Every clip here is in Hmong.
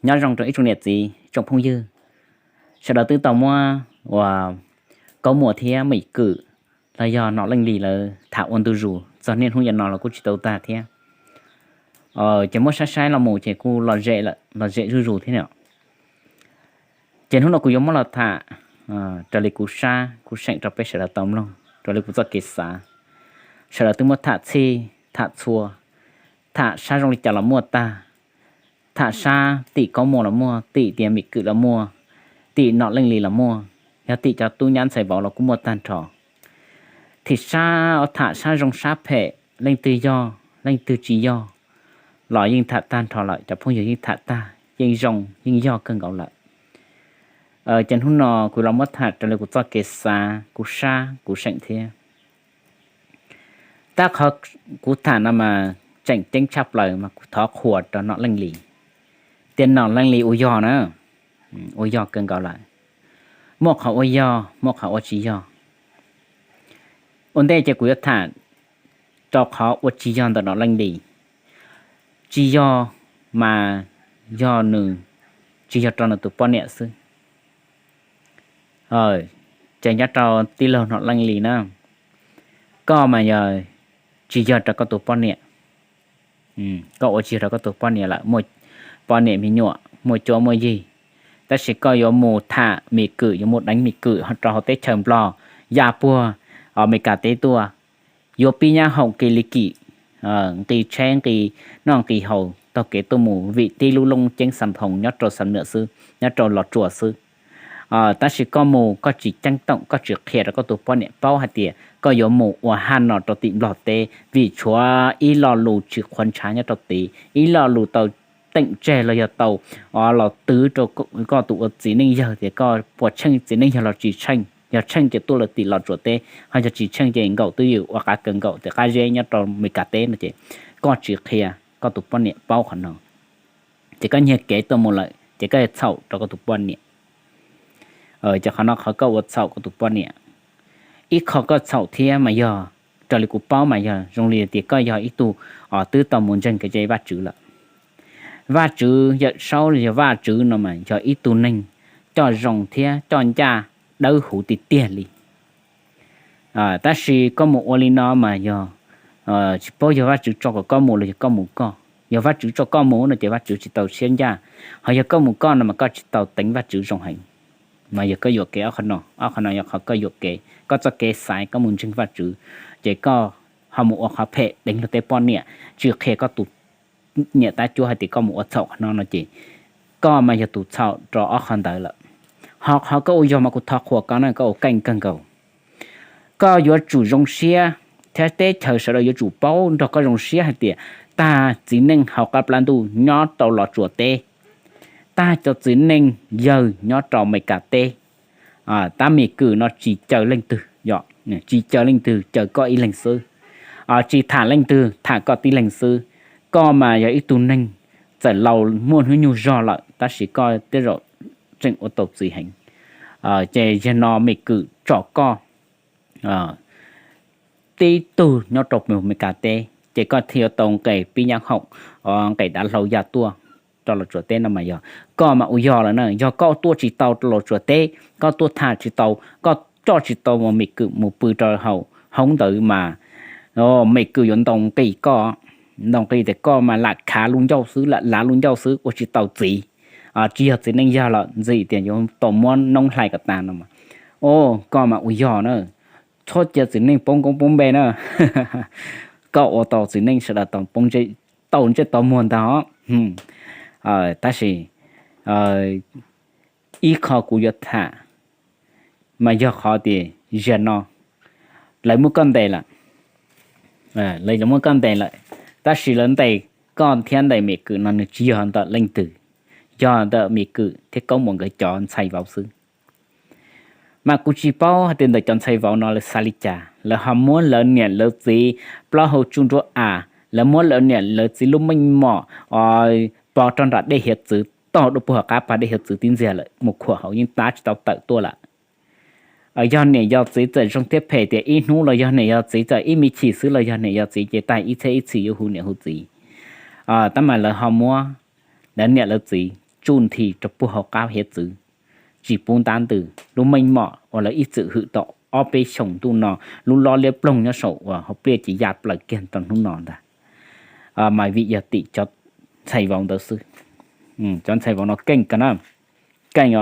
Nyob zoo rau ib tsoom niam txiv tsoom phooj ywg, sawv daws twb tau muab uas Kaub Muas thiab Mim Kwm los yog Nom Leej Lis lawv tham ua ntu zus txog niaj hnub yam no los kuj tsis tau tag thiab. Ces muab saib saib los mus ces kuj los zem lawm, los zem zuj zus thiab no. Ces hnub no kuv yuav muab los tham raws li kuv sab kuv seem rau peb sawv daws tau mloog, raws li kuv txoj kev xav. Sawv daws twb muab tham txhij tham txhua, tham sab zoo li cas los muaj tag, tham sab tim Kaub Muas los muaj, tim tias Mim Kwm los muaj, tim Nom Leej Lis los muaj, yog tim cov tub nyab ntxhais vauv los kuj muaj tag nrho. Thim sab tham sab zoo sab phem, leej twg yog leej twg tsis yog los yeej tham tag nrho lawm, cov phooj ywg yeej tham tag, yeej zoo yeej yog kawg nkaus lawm. Ces hnub no kuv los muab tham raws li kuv txoj kev xav, kuv sab kuv seem thiab. Tab qhov kuv tham no mas tseem ceeb tshaj plaws mas kuv thov qhuas rau Nom Leej Lis, tias Nom Leej Lis ua yog na, ua yog kawg nkaus lawm. Muaj qhov ua yog, muaj qhov ua tsis yog. Ua ntej ces kuv yuav tham rau qhov ua tsis yog ntawm Nom Leej Lis. Tsis yog mas yog nws tsis yog rau nws tus poj niam xwb. Ces nyob rau tij laug Nom Leej Lis na, koj mas yog tsis yog rau koj tus poj niam. Koj ua tsis yog rau koj tus poj niam lawm, muaj poj niam me nyuam, muaj cuab muaj yig, tab sis koj yuav mus tham Mim Kwm, yuav mus deev Mim Kwm rau hauv teb chaws Nplog, ya puag Amelikas teb tuaj, yuav pib nyab hoom kis li kim, nqis tsheb nqis noj nqis haus taug kev tuaj mus vim tib lub looj ceeb xam phoos nyob rau xam nwam xwb, nyob rau Los Tsuas xwb. Tab sis koj mus koj tsis ceeb toom, koj tsis qhia rau koj tus poj niam paub hais tias koj yuav mus ua haj no rau tim Nplog teb, vim tshuav ib lo lus tsis qhuav ntshav nyob rau tid, ib lo lus tau teem tseg los yog tau los twv rau koj tus ua txiv neej yawg tias koj puas tsheej txiv neej yawg los tsis tsheej, yog tsheej ces tuaj lawm tim Los Tsuas teb, ho yog tsis tsheej ces nkaum twj ywm ua qab kaw nkaum tim qab zeb nyob rau Amelikas teb no ces koj tsis qhia koj tus poj niam paub qhov no, ces koj nyiag kev tuaj mus lawm ces koj yuav txhaum rau koj tus poj niam. Ces qhov no qhov koj ua txhaum koj tus poj niam. Ib qho koj txhaum thiab mas yog, raws li kuv paub mas yog zoo li tias koj yog ib tug twb tau mus ntseeg kev cai Vajtswv lawm. Vajtswv Yawm Saub los yog Vajtswv no mas yog ib tug neeg coj zoo thiab coj ncaj dawb huv tiag tiag li. Tab sis koj mus ua li no mas yog tsis paub yog Vajtswv tso kom koj mus los yog koj mus koj. Yog Vajtswv tso koj mus no ces Vajtswv tsis tau siab ncaj, ho yog koj mus koj no mas koj tsis tau teev Vajtswv zoo heev. Mas yog koj yuam kev ob qho no, ob qho no yog qhov koj yuam kev, koj txoj kev xaiv koj mus ntseeg Vajtswv, ces koj ho mus ua qhov phem deev luag tej poj niam, tsis qhia koj tus niam tab cuab hais tias koj mus ua txhaum qhov no no ces koj mas yog tus txhaum rau ob qho ntawd lawm. Ho qhov koj ua yog mas kuv thov qhuas koj na, koj ua keej kawg nkaus. Koj yuav tsum zoo siab thiab teb chaws sawv daws yuav tsum paub nrog koj zoo siab hais tias tag txiv neej hauv qab plab ntuj nyob rau Los Tsuas teb, tag cov txiv neej yawg nyob rau Amelikas teb, tab Mim Kwm no tsis caw leej twg, tsis caw leej twg, caw koj ib leeg xwb. Tsis tham leej twg, tham koj tib leeg xwb. Koj mas yog ib tug neeg txawm laus muaj hnub nyoog zog lawm tab sis koj tej zaum tseem ua tau txiv heev. Ces yog no Mim Kwm tsom koj tib tug nyob rau Amelikas teb ces koj thiaj yuav tau nqes pib nyab hoom, nqes dav hlau ya tuaj rau Los Tsuas teb no mas yog koj mas ua yog lawm na. Yog koj tuaj tsis tau rau Los Tsuas teb, koj tuaj tham tsis tau, koj coj tsis tau Mim Kwm mus pw rau hauv hoob ntawd mas Mim Kwm yuav ntaus nqi koj, ntaus nqi tias koj mas lam khav lub ncauj xwb, lam lav lub ncauj xwb, ua tsis tau txiv, tsis yog txiv neej yog lawm, ntxim tias yuav tau muab noob hlais kom tas no. Koj mas ua yog na, txhob cia txiv neej poob koob poob npe na. Koj ua tau txiv neej sawv daws tau ntsej tau muag ntag os. Tab sis ib qho kuv yuav tham mas yog qhov tias zaum no lawv muab koj ntes lawm, lawv muab koj ntes lawm, tab sis lawv ntes koj thiab ntes Mim Kwm no nws tsis yog ntawm leej twg, yog ntawm Mim Kwm thiab Kaub Muas nkawd cov ntxhais vauv xwb. Mas kuv tsis paub hais tias ntawm cov ntxhais vauv no lawv xav li cas, lawv ho muab lawv niam lawv txiv plaub hau tsuj nruab av, lawv muab lawv niam lawv txiv lub meej mom pov rau nram dej hiav txwv, toj dua puag qab pas dej hiav txwv tib ntxiag lawm, mus khuam hauv yeej tab tsis tau tawm tuaj lawm. Yog niam yog txiv txawm zoo thiab phem tias ib hnub los yog niam yog txiv txawm ib me chim xwb los yog niam yog txiv ces tag ib txhiab ib txhis yuav hu niam hu txiv. Tab mas lawv ho muab lawv niam lawv txiv tsuj nthi rau puag hauv qab hiav txwv, tsis pub ntab ntws. Lub meej mom uas lawv ib txwm hwm tau ob peb xyoos ntuj no, lub lob liab ploog nyob saum uas hauv pliaj ces ya plaws kiag rau hnub no ntag. Mas vim yog tim cov ntxhais vauv ntawd xwb. Cov ntxhais vauv no keej kawg na, keej,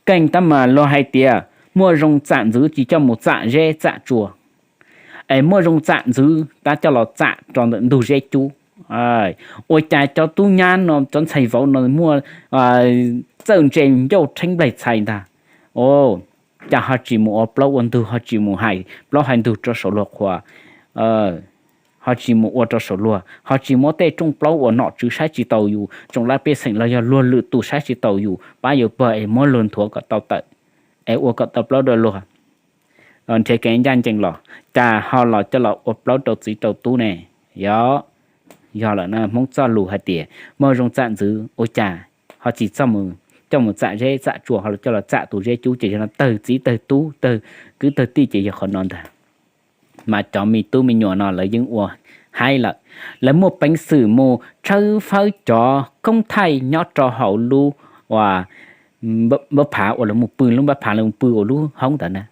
keej tab mas luag hais tias muaj zoo txam ntxwv tsis coj mus txam zeb txam tsua, es muaj zoo txam ntxwv tab coj los txam rau ntawm ntug zeb cub. Ua cas cov tub nyab no, cov ntxhais vauv no muaj txawj ntse ncauj rheeb nplaig txhais ntag, cas ho tsis mus ua plaub ua ntug, ho tsis mus hais plaub hais ntug rau saum luag qhua, ho tsis mus ua rau saum luag, ho tsis muab tej rooj plaub uas nom tswv saib tsis taus yus, tsoom laj pej xeem los yog luag lwm tus saib tsis taus yus, pab yus pawg es muab luag nthuav kom tau tawm, es ua kom tau plaub rau luag, nrhiav kev ncaj ncees los, cas ho los coj los ua plaub rau txiv rau tub ne? Yog, yog lawm na, Hmoob txoj lus hais tias muaj zoo txam ntxwv ua cas ho tsis coj mus txam zeb txam tsua, ho coj los txam tus zeb cub, ces yog no tawg txiv tawg tub tawg kwv tawg tij ces yog qhov no ntag. Mas cov me tub me nyuam no lawv yeej ua haib lawm, lawv muaj peev xwm mus tshawb fawb cov koob thaij nyob rau hauv lub uas npab phav uas lawv mus pw, lub npab phav lawv mus pw ua lub hoob ntawd na,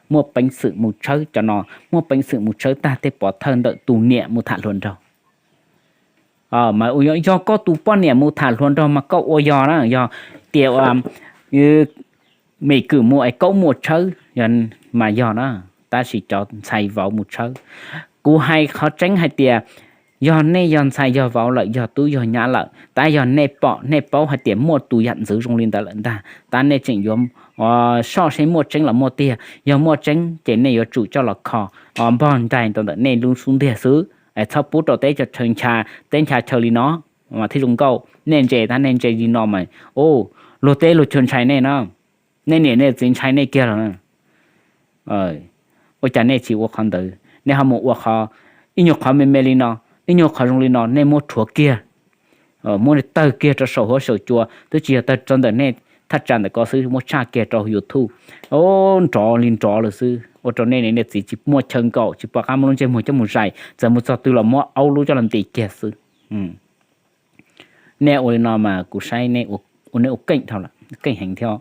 muaj peev xwm mus tshawb cov no, muaj peev xwm mus tshawb tag tej pov thawj ntawm tus niam mus tham hluas nraug. Mas yog koj tus poj niam mus tham hluas nraug mas koj ua yog na, yog tias Mim Kwm mus es Kaub Muas tshawb mas yog na, tab sis cov ntxhais vauv mus tshawb. Kuv hais qhov tseeb hais tias yog nej yog ntxhais yog vauv lawm, yog tub yog nyab lawm, tab yog nej pom nej paub hais tias muaj tus yam ntxwv zoo li ntawd lawm ntag, tab nej tseem yuav soj seb muaj tseeb los muaj tiag. Yog muaj tseeb ces nej yuav tsum coj los kho npog nraig rau ntawm nej lub xub ntiag xwb, txhob pub rau teb chaws ncha, teb ncha chaw li no mas thiaj zoo nkauj. Nej ntse tab nej ntse li no mas luag teb luag chaw ntshai nej na, nej niam nej txiv ntshai nej kiag los na. Ua cas nej tsis ua qhov ntawd, nej ho mus ua qhov, ib nyuag qhov me me li no, ib nyuag qhov zoo li no nej muab rhuav kiag, muab tawg kiag rau saum huab saum cua, twb tsis yog tawg rau ntawm nej thaj tsam ntawm ko xwb, muab tshaj kiag rau YouTube, nrov li nrov lawm xwb, ua rau nej niam nej txiv tsis muaj chaw nkaum, tsis pom qab muab lub ntsej muag coj mus zais, txawm mus txog twg los muab aub lub coj los ntim kiag xwb. Nej ua li no mas kuv saib ua nej ua keej dhau lawm, keej heev thiab.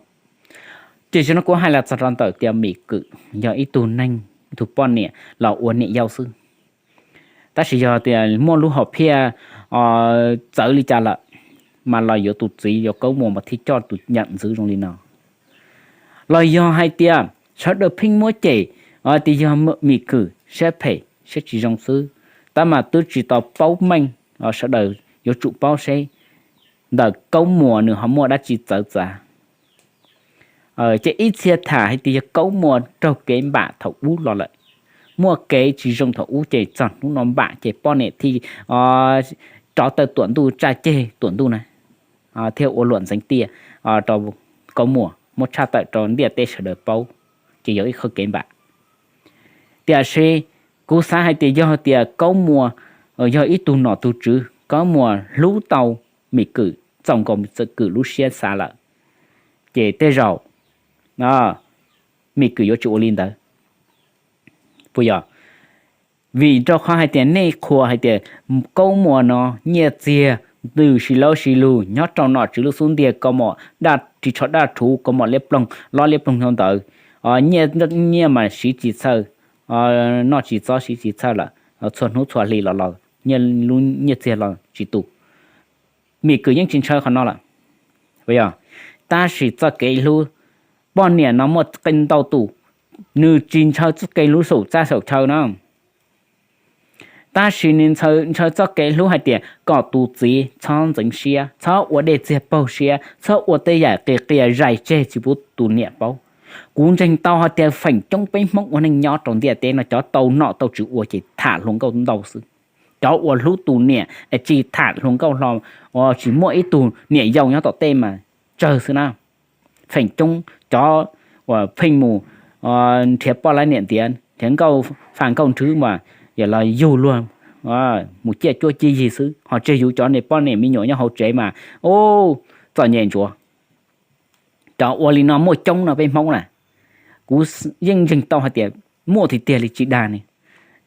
Ces zaum no kuv hais los txog rau ntawm tias Mim Kwm yog ib tug neeg, ib tug poj niam los ua niam yau xwb. Tab sis yog tias muaj lub hom phiaj txawv li cas lawm, mas los yuav tus txiv yuav Kaub Muas mas thiaj coj tus yam ntxwv zoo li no. Los yog hais tias sawv daws pheej muab cem tias yog Mim Kwm siab phem siab tsis zoo xwb, tab mas twb tsis tau paub meej, sawv daws yuav tsum paub seb ntawm Kaub Muas nws ho muaj dab tsi txawv txav. Ces ib txhia tham hais tias yog Kaub Muas raug kev npam thaum ub los lawm, muaj kev tsis zoo thaum ub ces txog hnub no npam ces poj niam thiaj rov tawm tuam ntuj, tsa ceg tuam ntuj na, thiaj ua luam ntxeev tiaj rau Kaub Muas, muab tshaj tawm rau ntiaj teb sawv daws paub, ces yog ib qho kev npam. Tiam sis kuv xav hais tias yog tias Kaub Muas yog ib tug nom tug tswv, Kaub Muas hlub tau Mim Kwm txaus nkaus Mim Kwm lub siab xav lawm, ces tej zaum Mim Kwm yuav tsis ua li ntawd, puas yog? Vim rau qhov hais tias nej qhuas hais tias Kaub Muas no nyiaj txiag ntws si laub si lug nyob rau nom tswv lub xub ntiag, kaus mom ris tsho daj rhuv, kaus mom liab ploog, lob liab ploog dhau ntawd, nyiaj mas siv tsis txhawj, noj tsis txob siv tsis txhawj lawm, txhua hnub txhua hli los los nyiaj txiag los tsis tu. Mim Kwm yeej tsis ntshaw qhov no lawm, puas yog? Tab sis txoj kev hlub, poj niam no muaj qee ntau tus, nws tsis ntshaw txoj kev hlub saum txaj saum chaw na, tab sis nws ntshaw txoj kev hlub hais tias kom tus txiv txhob ntxeev siab, txhob ua dej txiag paug siab, txhob ua tej yam qias qias zais tseg tsis pub tus niam paub. Kuv ntseeg tau hais tias feem coob peb Hmoob ua neej nyob rau ntiaj teb no cov tau nom tau tswv ua ces tham hluas nkauj ntau xwb. Cov uas hlub tus niam es tsis tham hluas nkauj hlo, tsis muaj ib tug niam yau nyob tom tej mas tsawg xwb na. Feem coob cov uas pheej mus nrhiav poj laib niam ntiav, nrhiav nkauj fa nkauj nrhwv mas yog los yug luag mus ciaj cuab ciaj yig xwb, ho tseg yus cov niam poj niam me nyuam nyob hauv tsev mas, u, txom nyem ntsuav. Cov ua li no muaj coob no peb Hmoob na. Kuv yeej ntseeg tau hais tias muaj tiag tiag li tsis dag ne.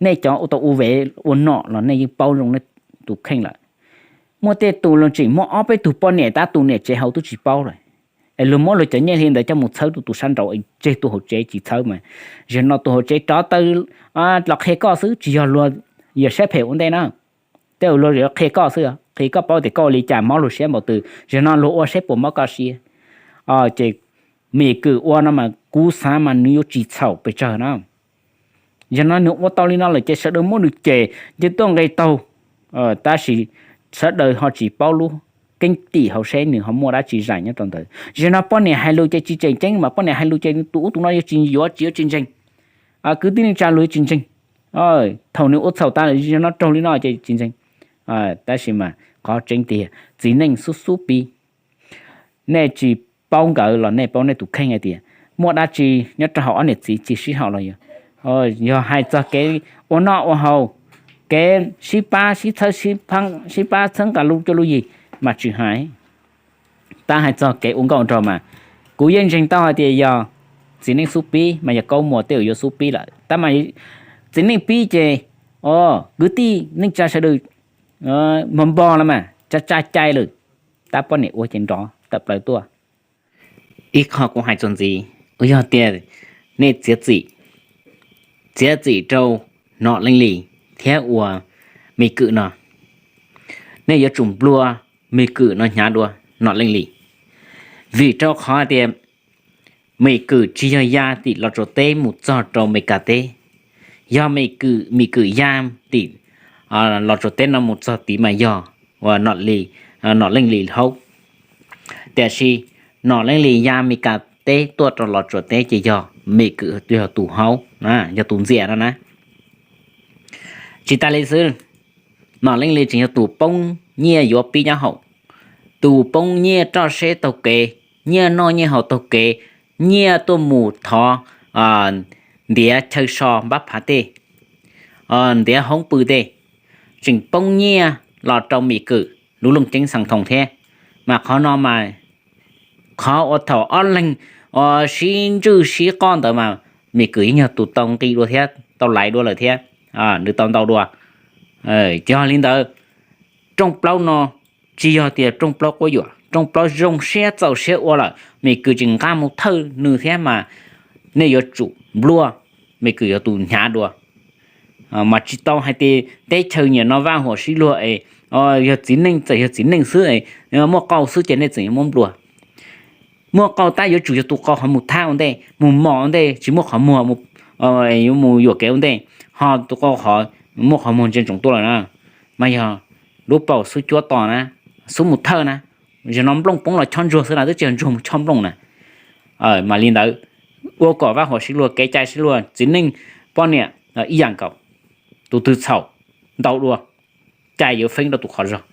Nej cov ua tau ua vev ua nom los nej yeej paub zoo nej tus kheej lawm. Muaj tej tus los tseem muaj ob peb tug poj niam tab tus niam tsev hauv twb tsis paub lawm, es luag muab luag cov nyiaj hli ntawd coj mus txhawb rau tus sab nraud, tseg tus hauv tsev tsis txhawb mas, zaum no tus hauv tsev rov taw los qhia koj xwb, tsis yog luag yuav siab phem ua ntej na. Tej uas luag yuav qhia koj xwb, qhia koj paub tias koj ua li cas mob luag siab npaum twg, zaum no luag ua saib puas mob koj siab. Ces Mim Kwm ua no mas kuv xav mas nws yuav tsis txhaum pes tsawg na. Yog no nws ua tau li no lawm ces sawv daws muab nws cem nce tuaj nqe taug, tab sis sawv daws ho tsis paub lub keeb tim hauv seb nws ho muaj dab tsi zaim nyob rau ntawd. Yog no poj niam hais lus ces tsis tseem ceeb mas poj niam hais lus ces tus ub tus no yuav tsis yuav tsis yuav tsis ntseeg. Kwv tij neej tsa luag yuav tsis ntseeg. Thaum nws ua txhaum tas yog no raug li no ces tsis ntseeg. Tab sis mas qhov tseeb tiag txiv neej xub xub pib. Nej tsis paub nkawd los nej paub nej tus kheej hais tias muaj dab tsi nyob rau hauv ob niam txiv tsis sib haum los yog, yog hais txog kev ua noj ua haus, kev sib pab sib txhawb, sib pab txhawb nqa lub cuab lub yig mas tsis hais. Tab hais txog kev ua nkauj nraug mas kuv yeej ntseeg tau hais tias yog txiv neej xub pib mas yog Kaub Muas tej uas yuav xub pib lawm. Tab mas txiv neej pib ces kwv tij neej tsa sawv daws npog npog los mas tsa tsa cai lawm, tab poj niam ua ces nrov tawm plaws tuaj. Ib qho kuv hais txuas ntxiv uas yog tias nej txiav txim, txiav txim rau Nom Leej Lis thiab uas Mim Kwm no, nej yuav tsum nplua Mim Kwm no hnyav dua Nom Leej Lis. Vim rau qhov tias Mim Kwm tsis yog ya tim Los Tsuas teb mus txog rau Mes Kas teb. Yog Mim Kwm ya tim Los Tsuas teb no mus txog tid mas yog uas Nom Leej Lis haub. Tiam sis Nom Leej Lis ya Mes Kas teb tuaj rau Los Tsuas teb ces yog Mim Kwm yog tus haub, yog tus ntxias no na. Tsis tas li xwb, Nom Leej Lis tseem yog tus poob nyiaj yuav pib nyab haum, tus poob nyiaj roj seb taug kev, nyiaj noj nyiaj haus taug kev, nyiaj tuaj mus thov ntiav chaw so npab phav tej, ntiav hoob pw tej, tseem poob nyiaj los rau Mim Kwm lub looj ceeb xeev thoom thiab. Mas qhov no mas qhov uas thaum ob leeg sib ntswj sib qoj ntawd mas Mim Kwm yeej yog tus tau nqi dua thiab tau laiv dua lawm thiab, nws tau ntau dua. Yog li ntawd, rooj plaub no tsis yog tias rooj plaub quab yuam, rooj plaub zoo siab txaus siab ua lawm, Mim Kwm tseem nqa mus thawj nws thiab mas nej yuav tsum nplua Mim Kwm yog tus hnyav dua. Mas tsis tau hais tias teb chaws nyiam no vaj huam sib luag es yog txiv neej txawm yog txiv neej xwb, muaj qau xwb ces nej txawm yuav muab nplua. Muaj qau tab yuav tsum yog tus qau qhov mus thab ua ntej, mus mos ua ntej, tsis muaj qhov muag yuav mus yuam kev ua ntej, ho tus qau qhov muaj qhov muag ntsia ntsoov tuaj lawm na. Mas yog lub paus xub cuab tos na, xub mus thawj na, yog no nplooj poob los chob ntsuag xwb na, twb tsis yog ntsuag mus chob nplooj na. Mas li ntawd, ua kom vaj huam sib luag, kev cai sib luag, txiv neej poj niam ib yam nkaus, tus twg txhaum ntau dua, cai yuav feeb rau tus qhov zog,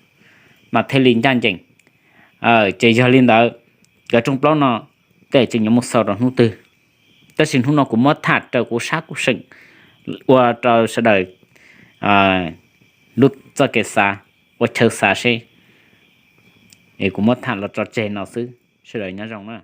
mas thiaj li ncaj ncees. Ces yog li ntawd, cov rooj plaub no tej tseem yuav mus xaus rau hnub twg, tab sis hnub no kuv muab tham raws kuv sab kuv seem ua rau sawv daws lub txoj kev xav, ua chaw xav seb, es kuv muab tham los tso tseg no xwb, sawv daws nyob zoo na.